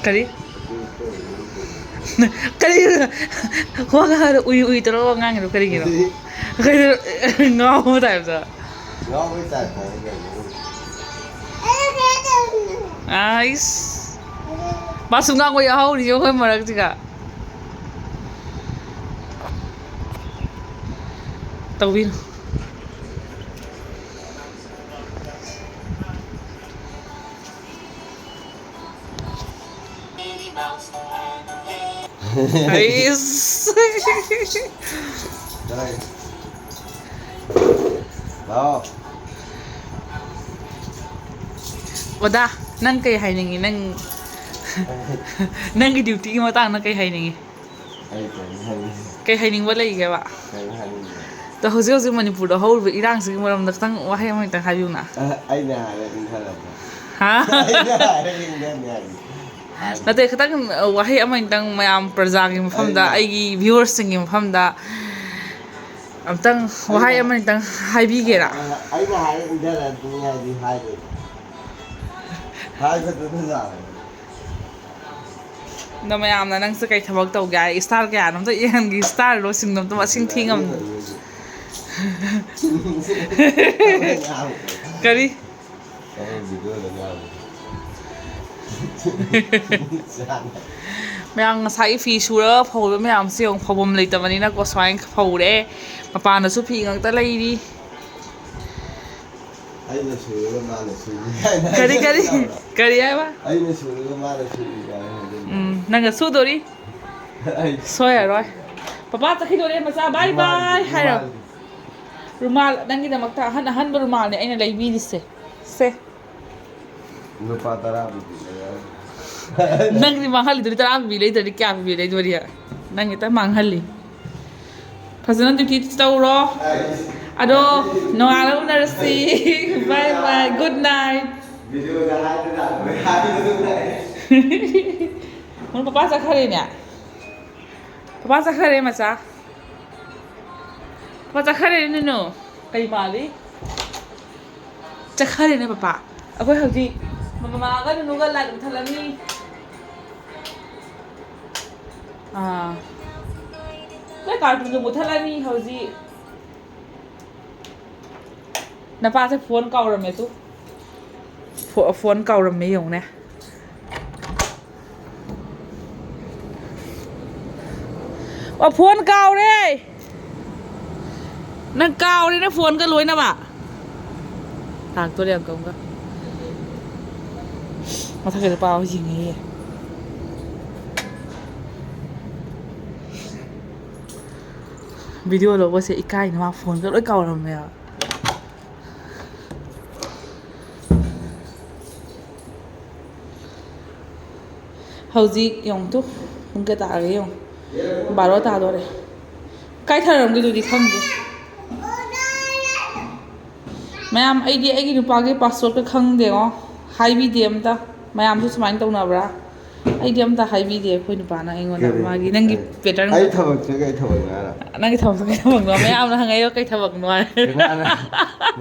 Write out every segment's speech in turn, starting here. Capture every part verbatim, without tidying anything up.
ꯀꯔꯤ? ꯀꯔꯤ? ꯋꯥ ꯉꯥꯡꯉꯗ ꯎꯏ ꯎꯏ ꯇꯧꯔꯒ ꯋꯥ ꯉꯥꯡꯉꯤꯗꯣ ꯀꯔꯤꯒꯤꯅꯣ? ꯀꯩꯅꯣ? ꯉꯥꯎꯕ ꯇꯥꯏꯞꯇ꯫ ꯉꯥꯎꯕꯩ ꯇꯥꯏꯞꯇ ꯀꯩꯅꯣ? ꯑꯥꯏꯁ꯫ ꯃꯥꯁꯨ ꯉꯥꯡꯕ ꯌꯥꯎꯍꯧꯔꯤꯁꯦ ꯑꯩꯈꯣꯏ ꯃꯔꯛꯁꯤꯒ꯫ ꯇꯧꯕꯤꯅꯨ꯫ ꯑꯩꯁ꯫ ꯂꯥꯛꯑꯣ꯫ ꯑꯣꯖꯥ, ꯅꯪ ꯀꯩ ꯍꯥꯏꯅꯤꯡꯉꯤ? ꯅꯪ, ꯅꯪꯒꯤ ꯗ꯭ꯌꯨꯇꯤꯒꯤ ꯃꯇꯥꯡꯗ ꯀꯩ ꯍꯥꯏꯅꯤꯡꯉꯤ? ꯑꯩ ꯀꯩꯅꯣ ꯍꯥꯏꯅꯤꯡꯉꯤ꯫ ꯀꯩ ꯍꯥꯏꯅꯤꯡꯕ ꯂꯩꯒꯦꯕ? ꯀꯩꯅꯣ ꯍꯥꯏꯅꯤꯡꯉꯤ꯫ ꯑꯗꯣ ꯍꯧꯖꯤꯛ ꯍꯧꯖꯤꯛ ꯃꯅꯤꯄꯨꯔꯗ ꯍꯧꯔꯤꯕ ꯏꯔꯥꯡꯁꯤꯒꯤ ꯃꯔꯝꯗ ꯈꯤꯇꯪ ꯋꯥꯍꯩ ꯑꯃ ꯍꯦꯛꯇ ꯍꯥꯏꯕꯤꯌꯨꯅ꯫ ꯑ, ꯑꯩꯅ ꯍꯥꯏꯔꯦ ꯏꯟꯊꯔꯕ꯫ ꯍꯥ? ꯑꯩꯅ ꯍꯥꯏꯔꯦ ꯏꯟꯊꯅꯤ ꯍꯥꯏꯕꯅꯤ꯫ ꯅꯠꯇꯦ, ꯈꯤꯇꯪ, ꯑ, ꯋꯥꯍꯩ ꯑꯃꯅꯤꯇꯪ ꯃꯌꯥꯝ ꯄ꯭ꯔꯖꯥꯒꯤ ꯃꯐꯝꯗ, ꯑꯩꯅ ꯑꯩꯒꯤ viewersꯁꯤꯡꯒꯤ ꯃꯐꯝꯗ ꯑꯝꯇꯪ ꯋꯥꯍꯩ ꯑꯩꯅ ꯑꯃꯅꯤꯇꯪ ꯍꯥꯏꯕꯤꯒꯦꯔꯥ? ꯑ, ꯑꯩꯅ ꯍꯥꯏꯔꯦ ꯏꯟꯊꯔꯅꯤ ꯍꯥꯏꯗꯤ ꯍꯥꯏꯗꯣꯏꯅꯤ꯫ ꯍꯥꯏꯕꯗꯨꯅ ꯌꯥꯔꯦ꯫ ꯑꯗꯣ ꯃꯌꯥꯝꯅ ꯅꯪꯁꯦ ꯀꯩ ꯊꯕꯛ ꯇꯧꯒꯦ ꯍꯥꯏ? Star ꯀꯌꯥꯅꯣ ꯑꯝꯇ ꯌꯦꯡꯍꯟꯒꯦ, starꯔꯣ ꯁꯤꯡꯗꯣ ꯑꯝꯇ ꯃꯁꯤꯡ ꯊꯤ ꯉꯝꯗꯦ꯫ ꯀꯔꯤ? ꯃꯌꯥꯝ ꯉꯁꯥꯏꯒꯤ ꯐꯤ ꯁꯨꯔꯒ ꯐꯧꯔꯤꯕ ꯃꯌꯥꯝꯁꯦ ꯌꯦꯡꯉꯨ, ꯐꯧꯐꯝ ꯂꯩꯇꯕꯅꯤꯅꯀꯣ ꯁꯨꯃꯥꯏꯅ ꯐꯧꯔꯦ꯫ ꯃꯄꯥꯟꯗꯁꯨ ꯐꯤ ꯉꯥꯛꯇ ꯂꯩꯔꯤ꯫ ꯑꯩꯅ ꯁꯨꯔꯒ ꯃꯥꯅ ꯁꯨꯏ ꯀꯥꯏꯅ ꯀꯔꯤ, ꯀꯔꯤ? ꯍꯥꯏꯒꯗꯕ꯭ꯔꯥ? ꯀꯔꯤ ꯍꯥꯏꯕ? ꯑꯩꯅ ꯁꯨꯔꯒ ꯃꯥꯅ ꯁꯨꯏ ꯀꯥꯏꯅ ꯍꯥꯏꯒꯗꯕ꯭ꯔꯥ? ꯎꯝ, ꯅꯪꯒ ꯁꯨꯗꯣꯔꯤ꯫ ꯑꯩ ꯁꯣꯏꯔꯔꯣꯏ꯫ ꯄꯄꯥ ꯆꯠꯈꯤꯗꯣꯔꯦ ꯃꯆꯥ, bye ꯔꯨꯃꯥꯜꯗꯤ, bye ꯍꯥꯏꯔꯣ꯫ ꯔꯨꯃꯥꯜꯗꯤ꯫ ꯔꯨꯃꯥꯜ, ꯅꯪꯒꯤꯗꯃꯛꯇ ꯑꯍꯟ ꯑꯍꯟꯕ ꯔꯨꯃꯥꯜꯅꯦ ꯑꯩꯅ ꯂꯩꯕꯤꯔꯤꯁꯦ꯫ ꯁꯦ꯫ ꯂꯨꯄꯥ ꯇꯔꯥ ꯄꯤꯕꯤ ꯂꯩꯔ꯫ ꯅꯪꯗꯤ ꯃꯥꯡꯍꯜꯂꯤꯗꯨꯗꯤ ꯇꯔꯥ ꯄꯤꯕꯤ ꯂꯩꯗ꯭ꯔꯗꯤ ꯀꯌꯥ ꯄꯤꯕꯤ ꯂꯩꯗꯣꯔꯤ? ꯅꯪ ꯍꯦꯛꯇ ꯃꯥꯡꯍꯜꯂꯤ꯫ ꯐꯖꯅ duty ꯇꯧꯔꯣ꯫ ꯑꯗꯣ ꯅꯣꯡꯉꯥꯜꯂ ꯎꯅꯔꯁꯤ꯫ Bye bye, good night꯫ ꯚꯤꯗꯤꯑꯣꯗ ꯍꯥꯏꯗꯅ ꯍꯥꯏꯕꯗꯨ ꯇꯥꯏ꯫ ꯃꯣꯏ ꯄꯄꯥ ꯆꯠꯈ꯭ꯔꯦꯅꯦ꯫ ꯄꯄꯥ ꯆꯠꯈ꯭ꯔꯦ ꯃꯆꯥ꯫ ꯄꯄꯥ ꯆꯠꯈ꯭ꯔꯦ ꯅꯨꯅꯨ꯫ ꯀꯩ ꯃꯥꯜꯂꯤ? ꯆꯠꯈ꯭ꯔꯦꯅꯦ ꯄꯄꯥ꯫ ꯑꯩꯈꯣꯏ ꯍꯧꯖꯤꯛ ꯃꯃꯥꯒ ꯅꯨꯅꯨꯒ ꯂꯥꯏꯠ ꯃꯨꯊꯠꯂꯅꯤ꯫ ꯑꯥ꯫ ꯅꯣꯏ ꯀꯥꯔꯇꯨꯟꯗꯣ ꯃꯨꯊꯠꯂꯅꯤ ꯍꯧꯖꯤꯛ꯫ ꯅꯄꯥꯁꯦ ꯐꯣꯟ ꯀꯥꯎꯔꯝꯃꯦ ꯇꯨ꯫ ꯐꯣ-, ꯐꯣꯟ ꯀꯥꯎꯔꯝꯃꯦ ꯌꯦꯡꯉꯨꯅꯦ꯫ ꯑꯣ, ꯐꯣꯟ ꯀꯥꯎꯔꯦ꯫ ꯅꯪ ꯀꯥꯎꯔꯦꯅꯦ ꯐꯣꯟꯒ ꯂꯣꯏꯅꯃꯛ꯫ ꯂꯥꯛꯇꯣꯔꯦ ꯑꯪꯀꯜꯒ꯫ ꯃꯊꯛꯀꯤꯗ ꯄꯥꯎ ꯌꯦꯡꯉꯦꯌꯦ꯫ ꯚꯤꯗꯤꯑꯣ ꯂꯧꯕꯁꯦ ꯏꯀꯥꯏꯅ ꯃꯥ ꯐꯣꯟꯒ ꯂꯣꯏ ꯀꯥꯎꯔꯝꯃꯦꯕ꯫ ꯍꯧꯖꯤꯛ ꯌꯦꯡꯉꯨ ꯇꯨ, ꯄꯨꯡ ꯀꯌꯥ ꯇꯥꯔꯒꯦ ꯌꯦꯡꯉꯨ꯫ ꯕꯥꯔꯣ ꯇꯥꯗꯣꯔꯦ꯫ ꯀꯥꯏ ꯊꯔꯝꯒꯦꯗꯨꯗꯤ ꯈꯪꯗꯦ꯫ ꯃꯌꯥꯝ, ꯑꯩꯗꯤ ꯑꯩꯒꯤ ꯅꯨꯄꯥꯒꯤ ꯄꯥꯁꯋꯥꯔꯗꯀ ꯈꯪꯗꯦꯉꯣ꯫ ꯍꯥꯏꯕꯤꯗꯦ ꯑꯝꯇ꯫ ꯃꯌꯥꯝꯁꯨ ꯁꯨꯃꯥꯏꯅ ꯇꯧꯅꯕ꯭ꯔꯥ? ꯑꯩꯗꯤ ꯑꯝꯇ ꯍꯥꯏꯕꯤꯗꯦ ꯑꯩꯈꯣꯏ ꯅꯨꯄꯥꯅ ꯑꯩꯉꯣꯟꯗ ꯀꯔꯤ? ꯃꯥꯒꯤ, ꯅꯪꯒꯤ ꯑꯩ, pattern ꯑꯩ ꯊꯕꯛꯁꯦ ꯀꯩ ꯊꯕꯛꯅꯣ ꯍꯥꯏꯔꯣ? ꯅꯪꯒꯤ ꯊꯕꯛꯁꯦ ꯀꯩ ꯊꯕꯛꯅꯣ? ꯃꯌꯥꯝꯅ ꯍꯪꯉꯛꯏꯕ ꯀꯩ ꯊꯕꯛꯅꯣ ꯍꯥꯏ꯫ ꯀꯅꯥꯅ?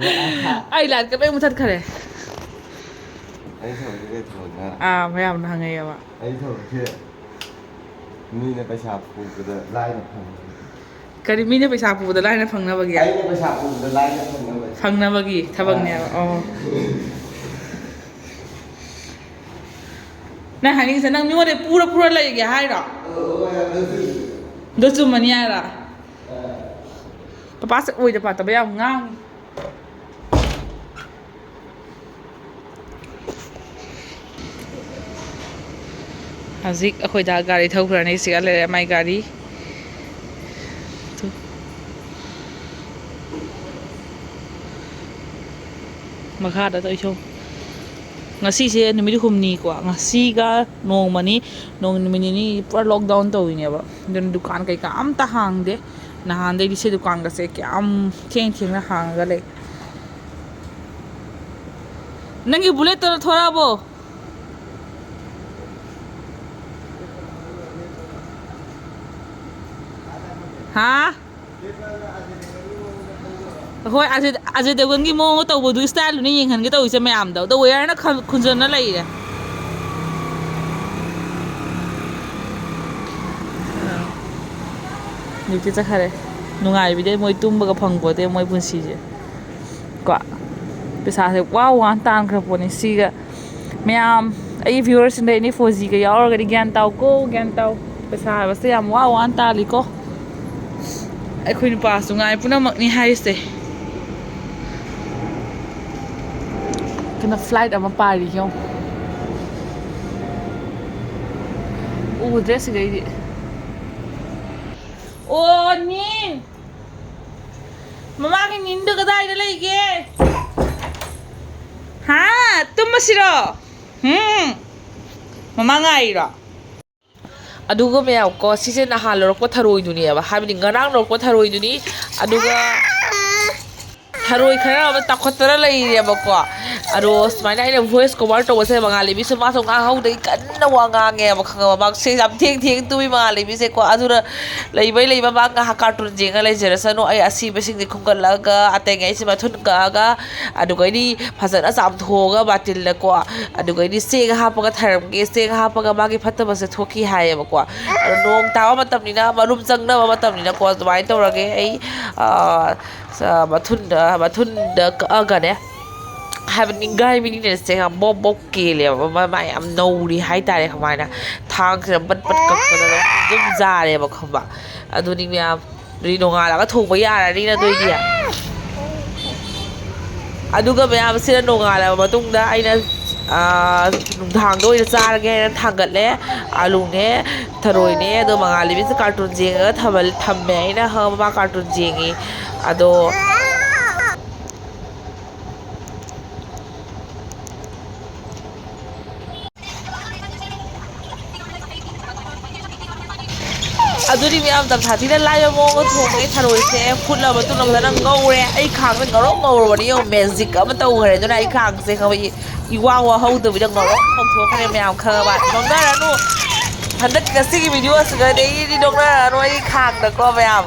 ꯑꯩ ꯂꯥꯏꯠꯀ ꯂꯣꯏ ꯃꯨꯊꯠꯈ꯭ꯔꯦ꯫ ꯑꯩ ꯊꯕꯛꯁꯦ ꯀꯩ ꯊꯕꯛꯅꯣ ꯍꯥꯏꯔꯣ? ꯑꯥ, ꯃꯌꯥꯝꯅ ꯍꯪꯉꯛꯑꯦꯕ꯫ ꯑꯩ ꯊꯕꯛꯁꯦ ꯃꯤꯅ ꯄꯩꯁꯥ ꯄꯨꯕꯗ ꯂꯥꯏꯅ ꯐꯪꯉꯦ꯫ ꯀꯔꯤ, ꯃꯤꯅ ꯄꯩꯁꯥ ꯄꯨꯕꯗ ꯂꯥꯏꯅ ꯐꯪꯅꯕꯒꯤ? ꯑꯩꯅ ꯄꯩꯁꯥ ꯄꯨꯕꯗ ꯂꯥꯏꯅ ꯐꯪꯅꯕ꯫ ꯐꯪꯅꯕꯒꯤ ꯊꯕꯛꯅꯦꯕ꯫ ꯑꯥ꯫ ꯑꯣ꯫ ꯅꯪ ꯍꯥꯏꯅꯤꯡꯉꯤꯁꯦ ꯅꯪ ꯃꯤꯉꯣꯟꯗ ꯄꯨꯔ ꯄꯨꯔ ꯂꯩꯒꯦ ꯍꯥꯏꯔꯣ? ꯑꯗꯣ ꯆꯨꯝꯃꯅꯤ ꯍꯥꯏꯔꯣ? ꯄꯄꯥꯁꯦ ꯑꯣꯏꯗ ꯄꯥꯗꯕ ꯌꯥꯝ ꯉꯥꯡꯉꯤ꯫ ꯍꯧꯖꯤꯛ ꯑꯩꯈꯣꯏꯗ ꯒꯥꯔꯤ ꯊꯧꯈ꯭ꯔꯅꯤ꯫ ꯁꯤꯒ ꯂꯩꯔꯦ ꯃꯥꯏ ꯒꯥꯔꯤ꯫ ꯃꯈꯥꯗ ꯇꯧ ꯏꯁꯧ꯫ ꯉꯁꯤꯁꯦ ꯅꯨꯃꯤꯠ ꯍꯨꯝꯅꯤꯀꯣ, ꯉꯁꯤꯒ ꯅꯣꯡꯃꯅꯤ, ꯅꯣꯡ ꯅꯨꯃꯤꯠ ꯅꯤꯅꯤ ꯄꯨꯔꯥ lockdown ꯇꯧꯋꯤꯅꯦꯕ꯫ ꯑꯗꯨꯅ ꯗꯨꯀꯥꯟ ꯀꯩꯀꯥ ꯑꯝꯇ ꯍꯥꯡꯗꯦ꯫ ꯅꯍꯥꯟꯗꯩꯗꯤ ꯁꯤ ꯗꯨꯀꯥꯟꯒꯁꯦ ꯀꯌꯥꯝ ꯊꯦꯡ ꯊꯦꯡꯅ ꯍꯥꯡꯉꯒ ꯂꯩ꯫ ꯅꯪꯒꯤ bullet ꯇꯣ ꯊꯣꯔꯛꯑꯕꯣ? ꯍꯥ? ꯍꯣꯏ, ꯑꯖꯦ ꯑꯖꯦ ꯗꯦꯕꯒꯟꯒꯤ ꯃꯑꯣꯡꯗ ꯇꯧꯕꯗꯨ ꯏꯁꯇꯥꯏꯜꯗꯨꯅ ꯌꯦꯡꯍꯟꯒꯦ ꯇꯧꯔꯤꯁꯦ ꯃꯌꯥꯝꯗꯣ, ꯑꯗꯣ ꯋꯦꯌꯔꯅ ꯈꯟ- ꯈꯨꯟꯖꯟꯅ ꯂꯩꯔꯦ꯫ ꯍꯧꯖꯤꯛꯇꯤ ꯆꯠꯈꯔꯦ꯫ ꯅꯨꯡꯉꯥꯏꯕꯤꯗꯦ ꯃꯣꯏ ꯇꯨꯝꯕꯒ ꯐꯪꯄꯣꯠꯇꯦ ꯃꯣꯏ ꯄꯨꯟꯁꯤꯁꯦ꯫ ꯀꯣ, ꯄꯩꯁꯥꯁꯦ ꯋꯥ ꯋꯥꯅ ꯇꯥꯟꯈ꯭ꯔ ꯄꯣꯠꯅꯤ꯫ ꯁꯤꯒ ꯃꯌꯥꯝ ꯑꯩꯒꯤ ꯚ꯭ꯌꯨꯋꯔꯁꯤꯡꯗ ꯑꯦꯅꯤ ꯐꯣꯔ ꯖꯤꯒ ꯌꯥꯎꯔꯒꯗꯤ ꯒ꯭ꯌꯥꯟ ꯇꯥꯎꯀꯣ, ꯒ꯭ꯌꯥꯟ ꯇꯥꯎ꯫ ꯄꯩꯁꯥ ꯍꯥꯏꯕꯁꯦ ꯌꯥꯝ ꯋꯥ ꯋꯥꯅ ꯇꯥꯜꯂꯤꯀꯣ꯫ ꯑꯩꯈꯣꯏ ꯅꯨꯄꯥꯁꯨ ꯉꯥꯏ ꯄꯨꯝꯅꯃꯛꯅꯤ ꯍꯥꯏꯔꯤꯁꯦ꯫ ꯀꯩꯅꯣ, ꯐ꯭ꯂꯥꯏꯠ ꯑꯃ ꯄꯥꯏꯔꯤ ꯌꯦꯡꯉꯣ꯫ ꯎꯗ꯭ꯔꯦ ꯁꯤꯗꯩꯗꯤ꯫ ꯑꯣ ꯅꯤꯟ! ꯃꯃꯥꯒꯤ ꯅꯤꯟꯗꯣ ꯀꯗꯥꯏꯗ ꯂꯩꯒꯦ? ꯍꯥ? ꯇꯨꯝꯃꯁꯤꯔꯣ? ꯍꯨꯝ? ꯃꯃꯥ ꯉꯥꯏꯔꯤꯔꯣ? ꯑꯗꯨꯒ ꯃꯌꯥꯝ ꯀꯣ, ꯁꯤꯁꯦ ꯅꯍꯥꯟ ꯂꯧꯔꯛꯄ ꯊꯔꯣꯏꯗꯨꯅꯦꯕ, ꯍꯥꯏꯕꯗꯤ ꯉꯔꯥꯡ ꯂꯧꯔꯛꯄ ꯊꯔꯣꯏꯗꯨꯅꯤ꯫ ꯑꯗꯨꯒ ꯊꯔꯣꯏ ꯈꯔ ꯑꯃ ꯇꯥꯎꯈꯠꯇꯅ ꯂꯩꯔꯦꯕꯀꯣ꯫ ꯑꯗꯣ ꯁꯨꯃꯥꯏꯅ ꯑꯩꯅ ꯚꯣꯏꯁ ꯀꯣꯚꯔ ꯇꯧꯕꯁꯦ ꯃꯉꯥꯜ ꯂꯩꯕꯤꯁꯨ ꯃꯥꯁꯨ ꯉꯥꯡꯍꯧꯗꯩ ꯀꯟꯅ ꯋꯥ ꯉꯥꯡꯉꯦꯕ, ꯈꯪꯉꯕ? ꯃꯥꯁꯦ ꯌꯥꯝ ꯊꯦꯡ ꯊꯦꯡ ꯇꯨꯝꯃꯤ ꯃꯉꯥꯜ ꯂꯩꯕꯤꯁꯦꯀꯣ꯫ ꯑꯗꯨꯅ ꯂꯩꯕꯩ ꯂꯩꯕ ꯃꯥ ꯉꯥꯏꯍꯥꯛ ꯀꯥꯔꯇꯨꯟ ꯌꯦꯡꯉ ꯂꯩꯖꯔꯁꯅꯨ꯫ ꯑꯩ ꯑꯁꯤꯕꯁꯤꯡꯁꯦ ꯈꯨꯝꯒꯠꯂꯒ ꯑꯇꯩꯉꯩꯁꯦ ꯃꯊꯨꯟ ꯀꯛꯑꯒ, ꯑꯗꯨꯒꯩꯗꯤ ꯐꯖꯅ ꯆꯥꯝꯊꯣꯛꯑꯒ ꯕꯥꯇꯤꯜꯗꯀꯣ, ꯑꯗꯨꯒꯩꯗꯤ ꯆꯦꯡ ꯍꯥꯞꯄꯒ ꯊꯔꯝꯒꯦ꯫ ꯆꯦꯡ ꯍꯥꯞꯄꯒ ꯃꯥꯒꯤ ꯐꯠꯇꯕꯁꯦ ꯊꯣꯛꯈꯤ ꯍꯥꯏꯌꯦꯕꯀꯣ꯫ ꯑꯗꯣ ꯅꯣꯡ ꯇꯥꯕ ꯃꯇꯝꯅꯤꯅ, ꯃꯔꯨꯝ ꯆꯪꯅꯕ ꯃꯇꯝꯅꯤꯅꯀꯣ, ꯑꯗꯨꯃꯥꯏꯅ ꯇꯧꯔꯒꯦ꯫ ꯑꯩ, ꯑ, ꯑ, ꯃꯊꯨꯟꯗ, ꯃꯊꯨꯟꯗ ꯀꯛꯑꯒꯅꯦ, ꯍꯥꯏꯕ ꯅꯤꯡꯒꯥꯏ ꯃꯤꯅꯤꯅꯦ꯫ ꯆꯦꯡ ꯌꯥꯝ ꯕꯣꯞ ꯕꯣꯞ ꯀꯦꯜꯂꯦꯕ, ꯃ-, ꯃꯥ ꯌꯥꯝ ꯅꯧꯔꯤ ꯍꯥꯏꯇꯥꯔꯦ꯫ ꯀꯃꯥꯏꯅ ꯊꯥꯡꯁꯤꯅ ꯕꯠ ꯕꯠ ꯀꯛꯄꯗ ꯑꯗꯨꯝ ꯑꯗꯨꯝ ꯌꯥꯔꯦꯕ, ꯈꯪꯕ? ꯑꯗꯨꯅꯤ ꯃꯌꯥꯝ, ꯑꯗꯨꯗꯤ ꯅꯣꯡꯉꯥꯜꯂꯒ ꯊꯣꯡꯕ ꯌꯥꯔꯅꯤꯅ ꯑꯗꯨꯏꯗꯤ꯫ ꯑꯗꯨꯒ ꯃꯌꯥꯝꯁꯤꯅ ꯅꯣꯡꯉꯥꯜꯂꯕ ꯃꯇꯨꯡꯗ ꯑꯩꯅ, ꯑꯥ, ꯅꯨꯡꯗꯥꯡꯗ ꯑꯣꯏꯅ ꯆꯥꯔꯒꯦ ꯍꯥꯏꯅ ꯊꯥꯡꯒꯠꯂꯦ꯫ ꯑꯥꯂꯨꯅꯦ, ꯊꯔꯣꯏꯅꯦ, ꯑꯗꯣ ꯃꯉꯥꯜ ꯂꯩꯕꯤꯁꯦ ꯀꯥꯔꯇꯨꯟ ꯌꯦꯡꯉꯒ ꯊꯝꯕ-, ꯊꯝꯃꯦ꯫ ꯑꯩꯅ ꯍ-, ꯃꯥ ꯀꯥꯔꯇꯨꯟ ꯌꯦꯡꯉꯤ꯫ ꯑꯗꯣ ꯑꯗꯨꯗꯤ ꯃꯌꯥꯝ ꯇꯝꯊꯥꯊꯤꯅ ꯂꯥꯏꯕ ꯃꯑꯣꯡꯗ ꯊꯣꯡꯉꯦ꯫ ꯊꯔꯣꯏꯁꯦ ꯐꯨꯠꯂ ꯃꯇꯨꯡꯗ ꯐꯖꯅ ꯉꯧꯔꯦ꯫ ꯑꯩ ꯈꯥꯡꯁꯦ ꯉꯧꯔꯣꯛ ꯉꯧꯔꯕꯅꯤ ꯌꯦꯡꯉꯣ, ꯃꯦꯖꯤꯛ ꯑꯃ ꯇꯧꯈ꯭ꯔꯦ꯫ ꯑꯗꯨꯅ ꯑꯩ ꯈꯥꯡꯁꯦ ꯈꯪꯕ ꯏꯋꯥ ꯋꯥꯍꯧꯗꯕꯤꯗ ꯉꯧꯔꯣꯛ ꯉꯧꯊꯣꯛꯈ꯭ꯔꯦ ꯃꯌꯥꯝ, ꯈꯪꯉꯕ? ꯅꯣꯛꯅꯔꯅꯨ꯫ ꯍꯟꯗꯛ ꯉꯁꯤꯒꯤ ꯚꯤꯗꯤꯑꯣ ꯑꯁꯤꯗꯗꯤ ꯑꯩꯗꯤ ꯅꯣꯛꯅꯔꯅꯨ ꯑꯩ ꯈꯥꯡꯗꯀꯣ ꯃꯌꯥꯝ꯫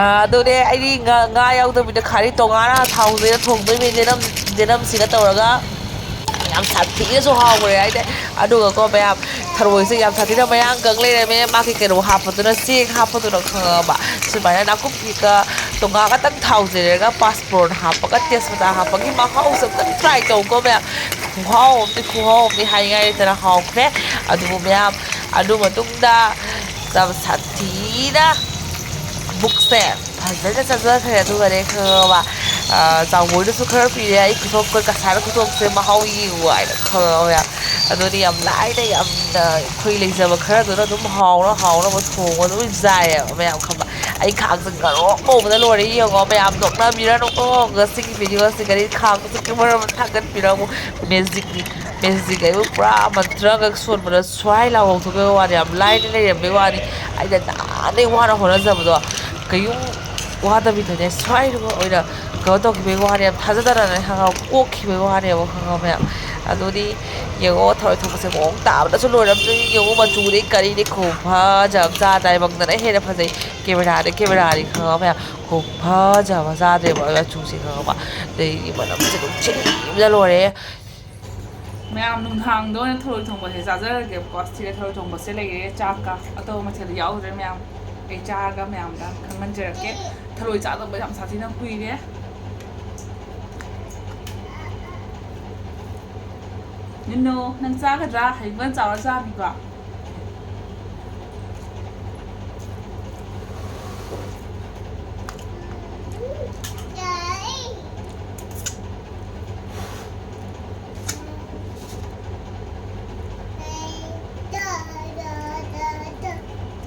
ꯑꯗꯨꯅꯦ ꯑꯩꯗꯤ ꯉꯥ ꯉꯥ ꯌꯥꯎꯗꯕꯤꯗ ꯈꯥꯔꯤ ꯇꯣꯉꯥꯟꯅ ꯊꯥꯎꯁꯤꯗ ꯊꯣꯡꯗꯣꯏꯅꯦ, ꯖꯦꯅꯝ ꯖꯦꯅꯝꯁꯤꯒ ꯇꯧꯔꯒ꯫ ꯌꯥꯝ ꯁꯥꯊꯤꯅꯁꯨ ꯍꯥꯎꯈ꯭ꯔꯦ ꯍꯥꯏꯗꯤ꯫ ꯑꯗꯨꯒꯀꯣ ꯃꯌꯥꯝ, ꯊꯔꯣꯏꯁꯦ ꯌꯥꯝ ꯁꯥꯊꯤꯅ ꯃꯌꯥꯡ ꯀꯪ ꯂꯩꯔꯝꯃꯦ꯫ ꯃꯥꯒꯤ ꯀꯩꯅꯣ ꯍꯥꯞꯄꯗꯨꯅ, ꯆꯦꯡ ꯍꯥꯞꯄꯗꯨꯅ ꯈꯪꯉꯕ? ꯁꯨꯃꯥꯏꯅ ꯅꯥꯀꯨꯞꯄꯤꯒ ꯇꯣꯉꯥꯟ ꯈꯛꯇꯪ ꯊꯥꯎꯁꯤꯔꯒ ꯄꯥꯁꯄꯣꯔꯟ ꯍꯥꯞꯄꯒ ꯇꯦꯖꯄꯇꯥ ꯍꯥꯞꯄꯒꯤ ꯃꯍꯥꯎꯁꯦ ꯑꯝꯇꯪ ꯇ꯭ꯔꯥꯏ ꯇꯧꯀꯣ ꯃꯌꯥꯝ꯫ ꯈꯨꯍꯥꯎ ꯑꯃꯅꯤ, ꯈꯨꯍꯥꯎ ꯑꯃꯅꯤ ꯍꯥꯏꯅꯤꯡꯉꯥꯏ ꯂꯩꯇꯅ ꯍꯥꯎꯈ꯭ꯔꯦ꯫ ꯑꯗꯨꯕꯨ ꯃꯌꯥꯝ, ꯑꯗꯨ ꯃꯇꯨꯡꯗ ꯌꯥꯝ ꯁꯥꯊꯤꯅ ꯕꯨꯛꯁꯦ ꯐꯖꯅ ꯆꯥꯖꯈ꯭ꯔꯦ꯫ ꯑꯗꯨꯒꯅꯦ ꯈꯪꯉꯕ, ꯆꯥꯎꯕꯣꯏꯗꯁꯨ ꯈꯔ ꯄꯤꯔꯦ꯫ ꯑꯩ ꯈꯨꯊꯣꯛ, ꯀꯁꯥꯏꯅ ꯈꯨꯊꯣꯛꯁꯦ ꯃꯍꯥꯎ ꯌꯦꯡꯉꯨ ꯍꯥꯏꯅ ꯈꯪꯉꯕ ꯃꯌꯥꯝ꯫ ꯑꯗꯨꯗꯤ ꯌꯥꯝ ꯂꯥꯏꯅ, ꯌꯥꯝꯅ ꯑꯩꯈꯣꯏ ꯂꯩꯖꯕ ꯈꯔꯗꯨꯅ ꯑꯗꯨꯝ ꯍꯥꯎꯅ ꯍꯥꯎꯅꯕ ꯊꯣꯡꯉ ꯑꯗꯨꯝ ꯆꯥꯏꯌꯦꯕ ꯃꯌꯥꯝ ꯈꯪꯕ꯫ ꯑꯩ ꯈꯥꯡꯁꯦ ꯉꯔꯣꯛ ꯉꯧꯕꯗ ꯂꯣꯏꯔꯦ꯫ ꯌꯦꯡꯉꯣ ꯃꯌꯥꯝ, ꯅꯣꯛꯅꯕꯤꯔꯅꯨꯀꯣ꯫ ꯉꯁꯤꯒꯤ ꯚꯤꯗꯤꯑꯣ ꯑꯁꯤ ꯀꯔꯤ ꯈꯥꯡ ꯃꯔꯝ ꯊꯥꯒꯠꯄꯤꯔꯝꯃꯨ꯫ ꯃꯦꯖꯤꯛꯅꯤ, ꯃꯦꯖꯤꯛ ꯍꯥꯏꯕꯨ ꯄꯨꯔꯥ ꯃꯟꯇ꯭ꯔꯒ ꯁꯣꯟꯕꯗ ꯁ꯭ꯋꯥꯏ ꯂꯥꯎ ꯂꯧꯊꯣꯛꯄꯩ ꯋꯥꯅꯤ, ꯌꯥꯝ ꯂꯥꯏꯅ ꯂꯩꯔꯝꯕꯩ ꯋꯥꯅꯤ꯫ ꯑꯩꯅ ꯅꯍꯥꯟꯗꯩ ꯋꯥꯅ ꯍꯣꯠꯅꯖꯕꯗꯣ ꯀꯩꯌꯨꯝ ꯋꯥꯗꯕꯤꯗꯅꯦ ꯁ꯭ꯋꯥꯏꯗꯨꯒ ꯑꯣꯏꯅ ꯀꯩꯅꯣ ꯇꯧꯈꯤꯕꯩ ꯋꯥꯅꯦ, ꯌꯥꯝ ꯊꯥꯖꯗꯅꯅꯦ ꯈꯪꯉꯕ, ꯀꯣꯛꯈꯤꯕꯩ ꯋꯥꯅꯦꯕ ꯈꯪꯉꯕ ꯃꯌꯥꯝ꯫ ꯑꯗꯨꯗꯤ ꯌꯦꯡꯉꯣ, ꯊꯔꯣꯏ ꯊꯣꯡꯕꯁꯦ ꯃꯑꯣꯡ ꯇꯥꯕꯗꯁꯨ ꯂꯣꯏꯔꯝꯗ꯭ꯔꯤ꯫ ꯌꯦꯡꯉꯣ, ꯃꯆꯨꯗꯤ ꯀꯔꯤꯗꯤ ꯈꯨꯐꯖ ꯑꯃ, ꯆꯥ ꯇꯥꯏꯕꯪꯗꯅ ꯍꯦꯟꯅ ꯐꯖꯩ꯫ ꯀꯦꯃꯦꯔꯥꯗ, ꯀꯦꯃꯦꯔꯥꯗꯤ ꯈꯪꯉꯕ ꯃꯌꯥꯝ, ꯈꯨꯐꯖ ꯑꯃ ꯆꯥꯗ꯭ꯔꯦꯕ ꯃꯆꯨꯁꯦ ꯈꯪꯉꯕ꯫ ꯑꯗꯩꯗꯤ ꯃꯅꯝꯁꯦ ꯑꯗꯨꯝ ꯊꯤꯕꯗ ꯂꯣꯏꯔꯦ꯫ ꯃꯌꯥꯝ, ꯅꯨꯡꯗꯥꯡꯗ ꯑꯣꯏꯅ ꯊꯔꯣꯏ ꯊꯣꯡꯕꯁꯦ ꯆꯥꯖꯔꯒꯦꯕꯀꯣ꯫ ꯁꯤꯗ ꯊꯔꯣꯏ ꯊꯣꯡꯕꯁꯦ ꯂꯩꯔꯦ, ꯆꯥꯛꯀ꯫ ꯑꯇꯣꯞꯄ ꯃꯊꯦꯜꯗꯤ ꯌꯥꯎꯗ꯭ꯔꯦ ꯃꯌꯥꯝ꯫ ꯑꯩ ꯆꯥꯔꯒ ꯃꯌꯥꯝꯗ ꯈꯪꯍꯟꯖꯔꯛꯀꯦ꯫ ꯊꯔꯣꯏ ꯆꯥꯗꯕ ꯌꯥꯝ ꯁꯥꯊꯤꯅ ꯀꯨꯏꯔꯦ꯫ ꯅꯤꯅꯣ, ꯅꯪ ꯆꯥꯒꯗ꯭ꯔꯥ? ꯍꯌꯦꯡ ꯐꯖꯅ ꯆꯥꯎꯔ ꯆꯥꯅꯤꯀꯣ꯫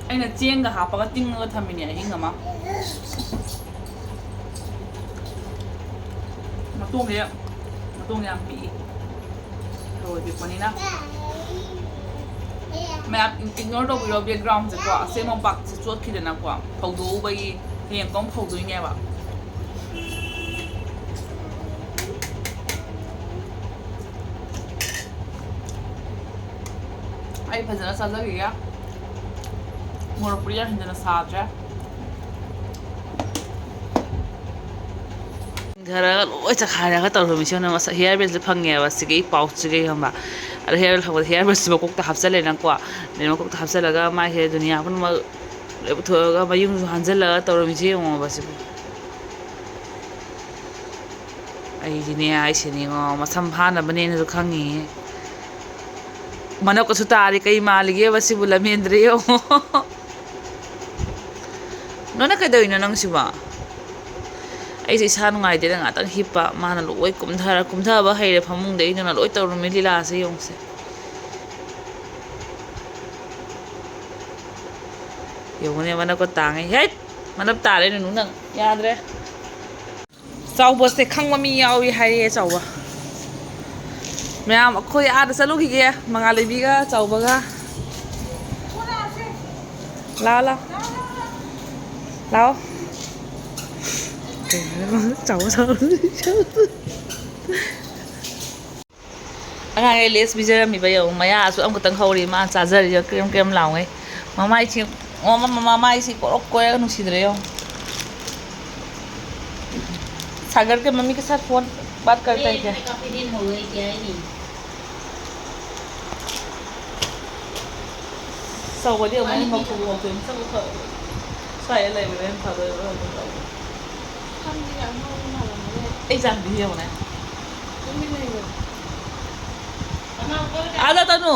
ꯑꯩꯅ ꯆꯦꯡꯒ ꯍꯥꯞꯄꯒ ꯇꯤꯡꯉꯒ ꯊꯝꯃꯤꯅꯦ ꯑꯍꯤꯡ ꯑꯃ꯫ ꯃꯇꯣꯡꯁꯦ, ꯃꯇꯣꯡ ꯌꯥꯝ ꯄꯤꯛꯏ꯫ ꯊꯔꯣꯏ ꯄꯤꯛꯄꯅꯤꯅ꯫ ꯃꯌꯥꯝ ꯏꯒꯅꯣꯔ ꯇꯧꯕꯤꯔꯣ ꯕꯦꯛꯒ꯭ꯔꯥꯎꯟꯁꯦꯀꯣ꯫ ꯑꯁꯦꯡꯕ ꯄꯥꯛꯁꯦ ꯆꯣꯠꯈꯤꯗꯅꯀꯣ꯫ ꯐꯧꯗꯣꯛꯎꯕꯒꯤ ꯍꯌꯦꯡ ꯑꯃꯨꯛ ꯐꯧꯗꯣꯏꯅꯦꯕ꯫ ꯑꯩ ꯐꯖꯅ ꯆꯥꯖꯈꯤꯒꯦ꯫ ꯃꯣꯔꯣꯛꯄꯨꯗꯤ ꯌꯥꯝ ꯍꯦꯟꯖꯟꯅ ꯁꯥꯗ꯭ꯔꯦ꯫ ꯈꯔꯒ ꯂꯣꯏ ꯆꯈꯥꯏꯔꯒ ꯇꯧꯔꯝꯃꯤꯁꯤ ꯌꯦꯡꯉꯨꯅꯦ꯫ ꯃꯁꯛ ꯍꯤꯌꯥꯔ ꯕꯦꯟꯁꯤꯗ ꯐꯪꯉꯦꯕ ꯁꯤꯒꯤ ꯄꯥꯎꯆꯁꯤꯒ ꯈꯪꯕ꯫ ꯑꯗꯣ ꯍꯤꯌꯥꯔ ꯕꯦꯟ ꯐꯪꯕꯗ ꯍꯤꯌꯥꯔ ꯕꯦꯟꯁꯤ ꯃꯀꯣꯛꯇ ꯍꯥꯞꯆꯜꯂꯦꯅꯀꯣ꯫ ꯑꯗꯩ ꯃꯀꯣꯛꯇ ꯍꯥꯞꯆꯜꯂꯒ ꯃꯥꯏꯁꯦ ꯗꯨꯅꯤꯌꯥ ꯄꯨꯝꯅꯃꯛ ꯂꯣꯏ ꯄꯨꯊꯣꯛꯑꯒ ꯃꯌꯨꯡꯁꯨ ꯍꯟꯖꯜꯂꯒ ꯇꯧꯔꯝꯃꯤꯁꯤ ꯌꯦꯡꯉꯣꯕ ꯁꯤꯕꯨ꯫ ꯑꯩꯗꯤꯅꯦ ꯍꯥꯏꯁꯤꯅꯤꯉꯣ, ꯃꯁꯝ ꯐꯥꯅꯕꯅꯦꯅꯁꯨ ꯈꯪꯉꯤꯌꯦ꯫ ꯃꯅꯞꯀꯁꯨ ꯇꯥꯔꯤ꯫ ꯀꯩ ꯃꯥꯜꯂꯤꯒꯦꯕ ꯁꯤꯕꯨ? ꯂꯝꯍꯦꯟꯗ꯭ꯔꯦ ꯌꯦꯡꯉꯣ꯫ ꯅꯣꯅ ꯀꯩꯗꯧꯔꯤꯅꯣ ꯅꯪꯁꯤꯕꯣ? ꯑꯩꯁꯦ ꯏꯁꯥ ꯅꯨꯡꯉꯥꯏꯇꯦꯅ ꯉꯥꯛꯇꯪ ꯍꯤꯞꯄ, ꯃꯥꯅ ꯂꯣꯏ ꯀꯨꯝꯊꯔ, ꯀꯨꯝꯊꯕ ꯍꯩꯔꯦ ꯐꯃꯨꯡꯗꯒꯤ, ꯑꯗꯨꯅ ꯂꯣꯏ ꯇꯧꯔꯝꯃꯤ ꯂꯤꯂꯥꯁꯦ ꯌꯦꯡꯉꯨꯁꯦ꯫ ꯌꯦꯡꯉꯨꯅꯦ, ꯃꯅꯞꯀ ꯇꯥꯡꯉꯦ꯫ ꯍꯦꯠ! ꯃꯅꯞ ꯇꯥꯔꯦ ꯅꯨꯅꯨ ꯅꯪ꯫ ꯌꯥꯗ꯭ꯔꯦ꯫ ꯆꯥꯎꯕꯁꯦ ꯈꯪꯕ ꯃꯤ ꯌꯥꯎꯏ ꯍꯥꯏꯌꯦ ꯆꯥꯎꯕ꯫ ꯃꯌꯥꯝ ꯑꯩꯈꯣꯏ ꯑꯥꯗ ꯆꯠꯂꯨꯈꯤꯒꯦ, ꯃꯉꯥꯜ ꯂꯩꯕꯤꯒ ꯆꯥꯎꯕꯒ꯫ ꯂꯥꯛꯑꯣ, ꯂꯥꯛꯑꯣ꯫ ꯂꯥꯛꯑꯣ꯫ ꯀꯩꯅꯣ, ꯆꯥꯎꯕ ꯆꯥꯎꯕ꯫ ꯑꯉꯥꯡꯈꯩ ꯂꯦꯁ ꯄꯤꯖꯔꯝꯃꯤꯕ ꯌꯦꯡꯉꯨ, ꯃꯌꯥ ꯑꯁꯨꯛ ꯑꯃꯈꯛꯇꯪ ꯍꯧꯔꯤ, ꯃꯥ ꯆꯥꯖꯔꯤꯕ ꯀ꯭ꯔꯦꯝ ꯀ꯭ꯔꯦꯝ ꯂꯥꯎꯉꯩ꯫ ꯃꯃꯥꯏꯁꯤ, ꯑꯣ, ꯃꯃꯥ, ꯃꯃꯥꯏꯁꯤ ꯀꯣꯔꯣꯛ ꯀꯣꯏꯔꯒ ꯅꯨꯡꯁꯤꯗ꯭ꯔꯦ ꯌꯦꯡꯉꯨ꯫ सागर के मम्मी के साथ फोन बात करता है क्या? ꯆꯥꯎꯕꯗꯤ ꯑꯃꯨꯛ ꯃꯈꯣꯡ ꯃꯈꯣꯡ ꯁ꯭ꯋꯥꯏꯗ ꯂꯩꯕꯅ ꯍꯦꯟꯅ ꯐꯗꯣꯏꯕ꯭ꯔꯥ ꯀꯩꯅꯣ ꯇꯧꯕ꯫ ꯑꯩ ꯆꯥꯟꯕꯤ ꯌꯦꯡꯉꯨꯅꯦ꯫ ꯑꯥꯗ ꯇꯅꯨ꯫